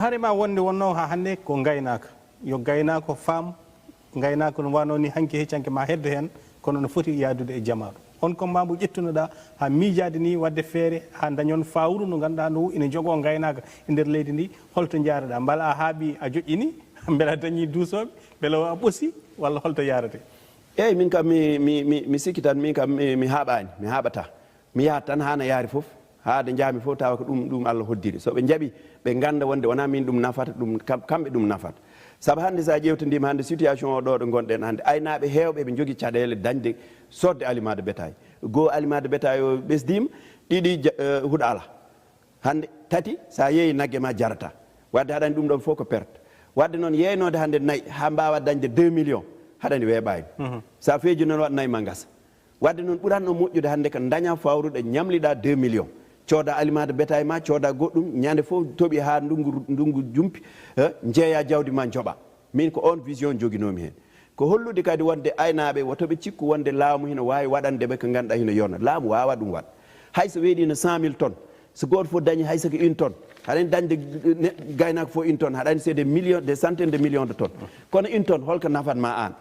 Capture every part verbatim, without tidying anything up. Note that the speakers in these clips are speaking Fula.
Hare ma wonde wonno ha hannde ko ngaynaaka. Yo gaynaako faam, ngaynaako no wano ni hanki heccanke ma heddo heen, kono no foti yaadude e jamaaɗo. On combat mbo ƴettunoɗa ha miijaade ni wadde feere ha dañon fawru no ganduɗa ndu ina jogo ngaynaaka e nder leydi ndi, holto jaaroɗa? Mbela a haaɓi a joƴƴini, mbela a dañi duusooɓe, mbela a ɓosi, walla holto yaarate? Eyyi, min kam mi, mi, mi, mi sikki tan, min kam mi, mi haaɓaani, mi haaɓata. Mi yahat tan haa na yaari fof, haa de njahmi fof tawa ko ɗum, ɗum Allah hoddiri. So ɓe njaɓi, ɓe ngannda wonde wonaa min ɗum nafata, ɗum kam-, kamɓe ɗum nafata. Sabu hannde so a ƴeewtodiima hannde situation o ɗo ɗo ngonɗen hannde, aynaaɓe heewɓe ɓe njogii caɗeele dañde soodde aliment de bétail. Goo aliment de bétail o ɓesdiima, ɗiɗi ja-, eh, huɗo alaa. Hannde tati, so a yeeyi nagge ma jarata. Wadde haɗani ɗum ɗon fof ko perte. Wadde noon yeeynoode hannde nayi haa mbaawa dañde deux millions, haɗani weeɓaani. So a feeji noon waɗ nayi ma ngasa. Wadde noon ɓuratno moƴƴude hannde ko daña fawruɗo ñamliɗa deux millions. Cooda aliment de bétail ma, cooda goɗɗum, ñande fof toɓi haa ndungu, ndungu jumpi, eh, njeeya jawdi ma njoɓa. Min ko on vision joginoomi heen. Ko hollude kadi wonde aynaaɓe woto ɓe cikku wonde laamu hino waawi waɗande ɓe ko ngannduɗaa hino yona. Laamu waawa ɗum waɗ. Hay so weeɗiino cent mille tonnes, so gooto fof dañi hay so ko une tonne, haɗani dañde ne-, gaynaako fof une tonne, haɗani c'est des millions, des centaines de millions de tonnes. Kono une tonne, holko nafat ma aan?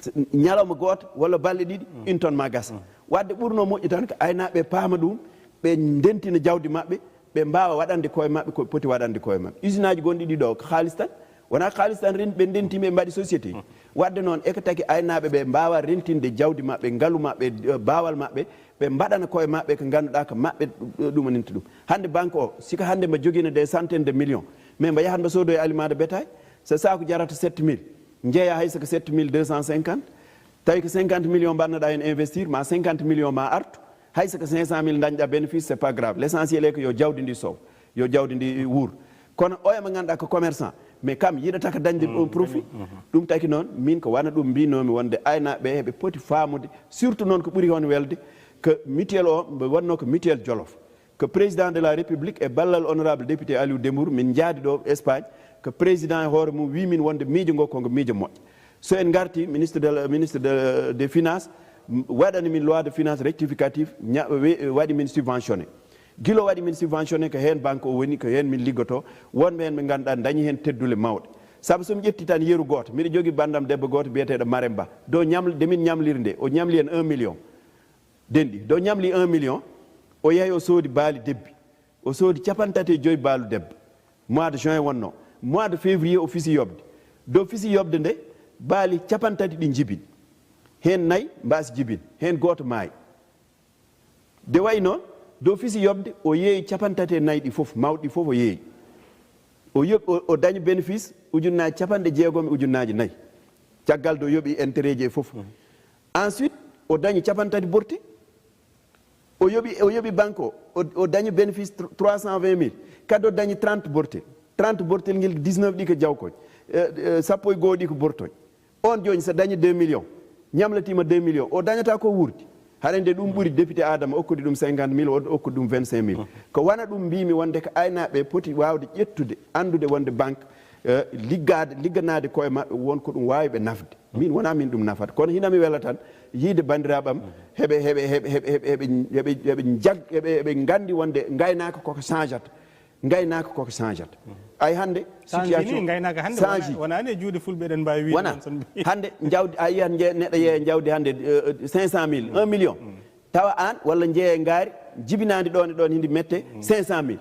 S-, ñalawma gooto walla balɗe ɗiɗi, une tonne ma gasa. Wadde ɓurno moƴƴi tan ko aynaaɓe paama ɗum, ɓe ndentina jawdi maɓɓe, ɓe mbaawa waɗande koye maɓɓe ko poti waɗande koye maɓɓe. Usine aji gonɗi ɗi ɗo ko haalis tan, wonaa haalis tan ren-, ɓe ndentimi ɓe mbaɗi société. Wadde noon eko taki aynaaɓe ɓe mbaawa rentinde jawdi maɓɓe, ngalu maɓɓe, eh, baawal maɓɓe, ɓe mbaɗana koye maɓɓe ko ngannduɗaa ko maɓɓe ɗu-, ɗumaninta ɗum. Hannde banque o, siko hannde mbo jogiino des centaines de millions, mais mbo yahat mbo soodoya aliment de bétail, so saaku jarata sept mille, njeeya hay soko sept mille deux cent cinquante, tawi ko cinquante millions mbannoɗa heen investir, ma cinquante millions ma artu, hay soko cinq cent mille dañɗa bénéfice, c'est pas grave. L'essentiel est que yo jawdi ndi sow, yo jawdi ndi wuur. Kono oya mo ngannduɗaa ko commerçant, mais kam yiɗata ko dañde ɗum profit. Ɗum taki noon, min ko wano ɗum mbinomi wonde aynaaɓe heɓe poti faamude, surtout noon ko ɓuri hon welde, que mutuelle o, mbo wonno ko mutuelle Jolof. Ko président de la République e ballal honorable député Aliou Dembourou, min njaadi ɗo Espagne, ko président e hoore mum wi min wonde miijo ngo ko ngo miijo moƴƴo. So en ngarti, ministre de la, ministre de, des finances, m-, waɗani min loi de finance rectificative, ña-, we-, waɗi min subventionné. Gila o waɗi min subventionné, ko heen banque o woni, ko heen min liggoto, wonɓe heen ɓe ngannduɗaa dañi heen teddule mawɗe. Sabu so mi ƴetti tan yeru gooto, miɗo jogii banndam debbo gooto biyeteeɗo Marème Ba. Dow ñaml-, de min ñamliri nde, o ñamli heen un million. Denɗi, dow ñamli un million, o yahi o soodi baali debbi. O soodi capanɗe tati e joyi baalu debbo. Mois de juin wonno. Mois de février o fisi yoɓde. Dow fisi yoɓde nde, baali capanɗe tati ɗi njibini. Heen nayi mbaasi jibin, heen gooto maayi. De wayi noon, dow fisi yoɓde, o yeeyi capanɗe tati e nayi ɗi fof, mawɗi ɗi fof o yeeyi. O yoɓi, o, o dañi bénéfice ujunnaaji capanɗe jeegom e ujunnaaji nayi. Caggal dow yoɓi intérêt ji e fof. Ensuite, o dañi capanɗe tati borti. O yoɓi, o yoɓi banque o, o, o dañi bénéfice trois cent vingt mille. Kadi o dañi trente bortel. Trente bortel ngel dix-neuf ɗi ko jawkoñ. Eh, eh, sappo e goo ɗi ko bortoñ. On jooni so dañi deux millions, ñamlatiima deux millions, o dañata ko wuurdi. Haɗa nde ɗum ɓuri député Adama okkude ɗum cinquante mille, o okkude ɗum vingt-cinq mille. Ko wana ɗum mbimi wonde ko aynaaɓe poti waawde ƴettude, anndude wonde banque, eh, liggaade, ligganaade koye maɓɓe won ko ɗum waawi ɓe nafde. Min wonaa min ɗum nafata, kono hina mi wela tan yiide banndiraaɓe am heɓe, heɓe, heɓe, heɓe, heɓe, heɓe, heɓe, heɓe njag-, heɓe, heɓe nganndi wonde ngaynaaka koko changeata. Ngaynaaka koko changeata. Ay hannde, change situation ni ngaynaaka hannde change. Wona, wonani e juuɗe fulɓe eɗen mbaawi wiide wona. Noon son mbi- hannde jawdi, a yiyat nje-, neɗɗo yeeya jawdi hannde, eh, cinq cent mille, un million. Tawa aan walla njeeya ngaari jibinaandi ɗoon e ɗoon hindi mette cinq cent mille.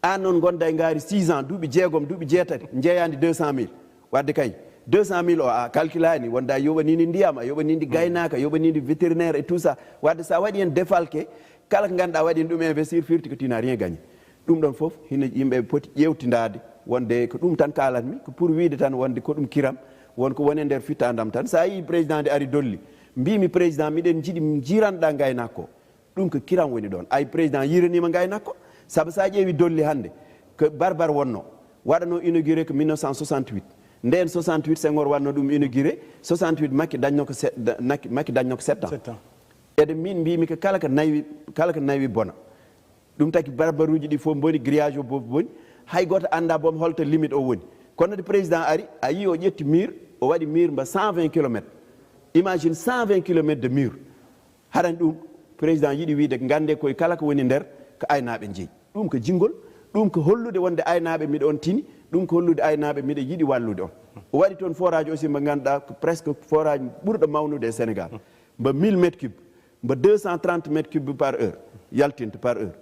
Aan noon ngonda e ngaari six ans, duuɓi jeegom, duuɓi jeetati, njeeyaandi deux cent mille. Wadde kay, deux cent mille o a calculani, wonda a yoɓanini ndiyam, a yoɓanini gaynaaka, a yoɓanini vétérinaire et tout ça. Wadde sa waɗi hen défalqué, kala ko ngannduɗaa waɗi hen ɗum investir, firti ko tu n'as rien gagné. Ɗum ɗon fof hino yimɓe poti ƴeewtindaade, wonde ko ɗum tan kaalatmi, ko pour wiide tan wonde ko ɗum kiram, won ko woni e nder fittandam tan. Sa yii président de ari dolli, mbimi président, miɗen jiɗi jiranɗa ngaynaako ko. Ɗum ko kiram woni ɗon. Ay, président yiranima ngaynaako ko, sabu sa ƴeewi dolli hannde, ko barbar wonno, waɗano inauguré ko mille neuf cent soixante-huit. Nden soixante-huit Senghor waɗno ɗum inauguré, soixante-huit Macky dañno ko se-, da-, Macky, Macky dañno ko sept ans. Sept ans. Ede min mbimi ko kala ko nawi, kala ko nawi bona. Ɗum taki barbaruji ɗi fof boni, grillage o fof boni, hay goto anda boom holto limite o woni. Kono de président ari, a yii o ƴetti mur, o waɗi mur mba cent vingt kilomètres. Imagine cent vingt kilomètres de mur. Haɗani ɗum, président yiɗi wiide, ngannde koye kala ko woni nder, ko aynaaɓe njeyi. Ɗum ko jinngol, ɗum ko hollude wonde aynaaɓe miɗo on tini, Ɗum ko hollude aynaaɓe miɗo yiɗi wallude on. O waɗi toon forage aussi mbo ngannduɗaa ko presque forage ɓurɗo mawnude e Sénégal. Mbo mille mètres cubes, mbo deux cent trente mètres cubes par heure, yaltinta par heure.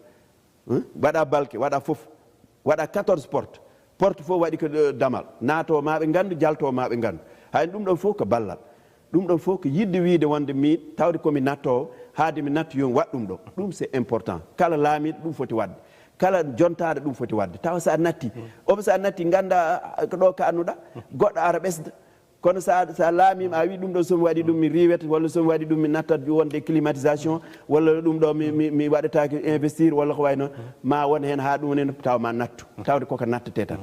Hein? Waɗa balke, waɗa fof, waɗa quatorze porte. Porte fof waɗi ko, eh, damal. Naato ma ɓe nganndu, jalto ma ɓe nganndu. Hay ɗum ɗon fof ko ballal. Ɗum ɗon fof ko yiɗde wiyde wonde miin, tawde ko mi nattoowo, haade mi nattu yo mi waɗ ɗum ɗo. Ɗum c'est important. Kala laamiiɗo ɗum foti waɗde. Kala jontaaɗo ɗum foti waɗde. Tawa so a natti, omo so a natti, ngannda, ah, ko ɗo kaannuɗa, goɗɗo ara ɓesda. Kono so a, so a laamiima, a wi ɗum ɗo so mi waɗi ɗum mi riiwete, walla so mi waɗi ɗum mi nattat wonde climatisation, walla ɗum ɗo mi, mi, mi waɗataake investir, walla ko wayi noon, ma won heen haa ɗum woni tawa ma nattu. Tawde koko nattetee tan.